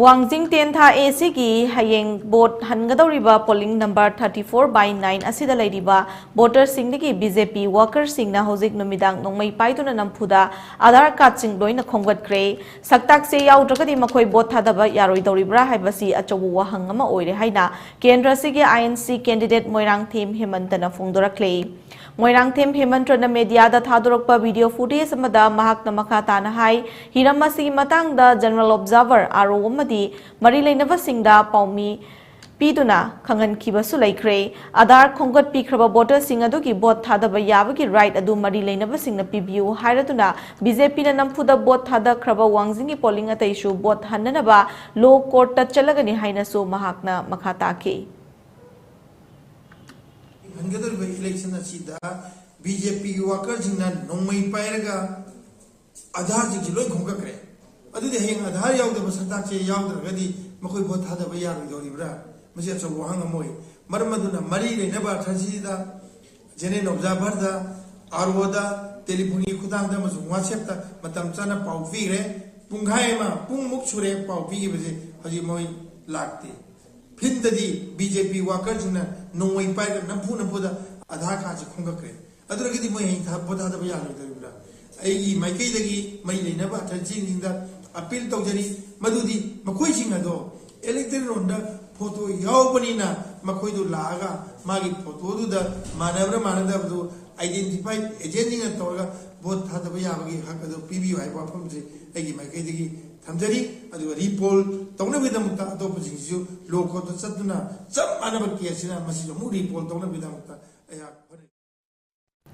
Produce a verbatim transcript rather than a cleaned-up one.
ꯋꯥꯡꯖꯤꯡ ꯇꯦꯟꯊꯥ ꯑꯦ ꯁꯤꯒꯤ ꯍꯌꯦꯡ vote ꯍꯟꯒꯗꯧꯔꯤꯕ polling number thirty four by nine ꯑꯁꯤꯗ ꯂꯩꯔꯤꯕ ꯚꯣꯇꯔꯁꯤꯡꯗꯒꯤ ꯕꯤ ꯖꯦ ꯄꯤ ꯋꯥꯀꯔꯁꯤꯡꯅ ꯍꯧꯖꯤꯛ ꯅꯨꯃꯤꯗꯥꯡ ꯅꯣꯡꯃꯩ ꯄꯥꯏꯗꯨꯅ ꯅꯝꯐꯨꯗ ꯑꯥꯙꯥꯔ ꯀꯥꯔꯗꯁꯤꯡ ꯂꯣꯏꯅ ꯈꯣꯝꯒꯠꯈ꯭ꯔꯦ꯫ ꯁꯛꯇꯥꯛꯁꯦ ꯌꯥꯎꯗ꯭ꯔꯒꯗꯤ ꯃꯈꯣꯏ ꯚꯣꯠ ꯊꯥꯗꯕ ꯌꯥꯔꯣꯏꯗꯧꯔꯤꯕ꯭ꯔꯥ ꯍꯥꯏꯕꯁꯤ ꯑꯆꯧꯕ ꯋꯥꯍꯪ ꯑꯃ ꯑꯣꯏꯔꯦ ꯍꯥꯏꯅ ꯀꯦꯟꯗ꯭ꯔ ꯑꯁꯤꯒꯤ I N C candidate Moirangthem ꯍꯦꯃꯟꯇꯅ ꯐꯣꯡꯗꯣꯔꯛꯂꯦ꯫ ꯃꯣꯏꯔꯥꯡꯊꯦꯝ ꯍꯦꯃꯟꯇ꯭ꯔꯅ ꯃꯦꯗꯤꯌꯥꯗ ꯊꯥꯗꯣꯔꯛꯄ ꯚꯤꯗꯤꯑꯣ ꯐꯨꯇꯦꯖ ꯑꯃꯗ ꯃꯍꯥꯛꯅ ꯃꯈꯥ ꯇꯥꯅ ꯍꯥꯏ, ꯍꯤꯔꯝ ꯑꯁꯤꯒꯤ ꯃꯇꯥꯡꯗ ꯖꯦꯅꯔꯦꯜ ꯑꯣꯕꯖꯥꯔꯚꯔ ꯑꯥꯔ ꯑꯣ ꯑꯃꯗꯤ ꯃꯔꯤ ꯂꯩꯅꯕꯁꯤꯡꯗ ꯄꯥꯎꯃꯤ ꯄꯤꯗꯨꯅ ꯈꯪꯍꯟꯈꯤꯕꯁꯨ ꯂꯩꯈ꯭ꯔꯦ꯫ ꯑꯥꯙꯥꯔ ꯈꯣꯝꯒꯠꯄꯤꯈ꯭ꯔꯕ ꯚꯣꯇꯔꯁꯤꯡ ꯑꯗꯨꯒꯤ ꯚꯣꯠ ꯊꯥꯗꯕ ꯌꯥꯕꯒꯤ ꯔꯥꯏꯠ ꯑꯗꯨ ꯃꯔꯤ ꯂꯩꯅꯕꯁꯤꯡꯅ ꯄꯤꯕꯤꯌꯨ ꯍꯥꯏꯔꯗꯨꯅ ꯕꯤ ꯖꯦ ꯄꯤꯅ ꯅꯝꯐꯨꯗ ꯚꯣꯠ ꯊꯥꯗꯈ꯭ꯔꯕ ꯋꯥꯡꯖꯤꯡꯒꯤ ꯄꯣꯂꯤꯡ ꯑꯇꯩꯁꯨ ꯚꯣꯠ ꯍꯟꯅꯅꯕ ꯂꯣ ꯀꯣꯔꯠꯇ ꯆꯠꯂꯒꯅꯤ ꯍꯥꯏꯅꯁꯨ ꯃꯍꯥꯛꯅ ꯃꯈꯥ ꯇꯥꯈꯤ꯫ ꯍꯟꯒꯗꯧꯔꯤꯕ ꯏꯂꯦꯛꯁꯟ ꯑꯁꯤꯗ ꯕꯤ ꯖꯦ ꯄꯤꯒꯤ ꯋꯥꯀꯔꯁꯤꯡꯅ ꯅꯣꯡꯃꯩ ꯄꯥꯏꯔꯒ ꯑꯥꯙꯥꯔꯁꯤꯡꯁꯤ ꯂꯣꯏ ꯈꯣꯝꯒꯠꯈ꯭ꯔꯦ꯫ ꯑꯗꯨꯗꯤ ꯍꯌꯦꯡ ꯑꯥꯙꯥꯔ ꯌꯥꯎꯗꯕ, ꯁꯛꯇꯥꯛꯁꯦ ꯌꯥꯎꯗ꯭ꯔꯒꯗꯤ ꯃꯈꯣꯏ ꯚꯣꯠ ꯊꯥꯗꯕ ꯌꯥꯔꯣꯏꯗꯧꯔꯤꯕ꯭ꯔꯥ? ꯃꯁꯤ ꯑꯆꯧꯕ ꯋꯥꯍꯪ ꯑꯃ ꯑꯣꯏ꯫ ꯃꯔꯝ ꯑꯗꯨꯅ ꯃꯔꯤ ꯂꯩꯅꯕ ꯑꯊꯣꯔꯤꯇꯤꯗ, ꯖꯦꯅꯔꯦꯜ ꯑꯣꯕꯖꯥꯔꯚꯔꯗ, ꯑꯥꯔ ꯑꯣꯗ ꯇꯦꯂꯤꯐꯣꯟꯒꯤ ꯈꯨꯠꯊꯥꯡꯗ ꯑꯃꯁꯨꯡ ꯋꯥꯆꯦꯞꯇ ꯃꯇꯝ ꯆꯥꯅ ꯄꯥꯎ ꯄꯤꯈ꯭ꯔꯦ꯫ ꯄꯨꯡꯈꯥꯏ ꯑꯃ, ꯄꯨꯡꯃꯨꯛ ꯁꯨꯔꯦ ꯄꯥꯎ ꯄꯤꯈꯤꯕꯁꯦ, ꯍꯧꯖꯤꯛ ꯃꯣꯏ ꯂꯥꯛꯇꯦ꯫ ꯐꯤꯜꯗꯗꯤ ꯕꯤ ꯖꯦ ꯄꯤ ꯋꯥꯀꯔꯁꯤꯡꯅ ꯅꯣꯡꯃꯩ ꯄꯥꯏꯔꯒ ꯅꯝꯐꯨ ꯅꯝꯐꯨꯗ ꯑꯥꯙꯥꯔ ꯀꯥꯔꯗꯁꯦ ꯈꯣꯝꯒꯠꯈ꯭ꯔꯦ꯫ ꯑꯗꯨꯗꯒꯤꯗꯤ ꯃꯣꯏ ꯍꯌꯦꯡ ꯊꯥ-, ꯚꯣꯠ ꯊꯥꯗꯕ ꯌꯥꯔꯣꯏꯗꯧꯔꯤꯕ꯭ꯔꯥ? ꯑꯩꯒꯤ ꯃꯥꯏꯀꯩꯗꯒꯤ ꯃꯔꯤ ꯂꯩꯅꯕ ꯑꯊꯣꯔꯤꯇꯤꯁꯤꯡꯗ ꯑꯄꯤꯜ ꯇꯧꯖꯔꯤ, ꯃꯗꯨꯗꯤ ꯃꯈꯣꯏꯁꯤꯡ ꯑꯗꯣ ꯏꯂꯦꯛꯇꯣꯔꯦꯜ ꯔꯣꯜꯗ ꯐꯣꯇꯣ ꯌꯥꯎꯕꯅꯤꯅ ꯃꯈꯣꯏꯗꯨ ꯂꯥꯛꯑꯒ ꯃꯥꯒꯤ ꯐꯣꯇꯣꯗꯨꯗ ꯃꯥꯟꯅꯕ꯭ꯔꯥ ꯃꯥꯟꯅꯗꯕꯗꯨ ꯑꯥꯏꯗꯦꯟꯇꯤꯐꯥꯏ ꯑꯦꯖꯦꯟꯁꯤꯡꯅ ꯇꯧꯔꯒ ꯚꯣꯠ ꯊꯥꯗꯕ ꯌꯥꯕꯒꯤ ꯍꯛ ꯑꯗꯨ ꯄꯤꯕꯤꯌꯨ ꯍꯥꯏꯕ ꯋꯥꯐꯝꯁꯤ ꯑꯩꯒꯤ ꯃꯥꯏꯀꯩꯗꯒꯤ ꯊꯝꯖꯔꯤ꯫ ꯑꯗꯨꯒ ꯔꯤꯄꯣꯜ ꯇꯧꯅꯕꯒꯤꯗꯃꯛꯇ ꯑꯇꯣꯞꯄꯁꯤꯡꯁꯤꯁꯨ ꯂꯣ ꯀꯣꯔꯠꯇ ꯆꯠꯇꯨꯅ ꯆꯞ ꯃꯥꯟꯅꯕ ꯀꯦꯁꯁꯤꯅ ꯃꯁꯤꯁꯨ ꯑꯃꯨꯛ ꯔꯤꯄꯣꯜ ꯇꯧꯅꯕꯒꯤꯗꯃꯛꯇ ꯑꯩꯍꯥꯛ ꯍꯣꯠꯅꯔꯤ꯫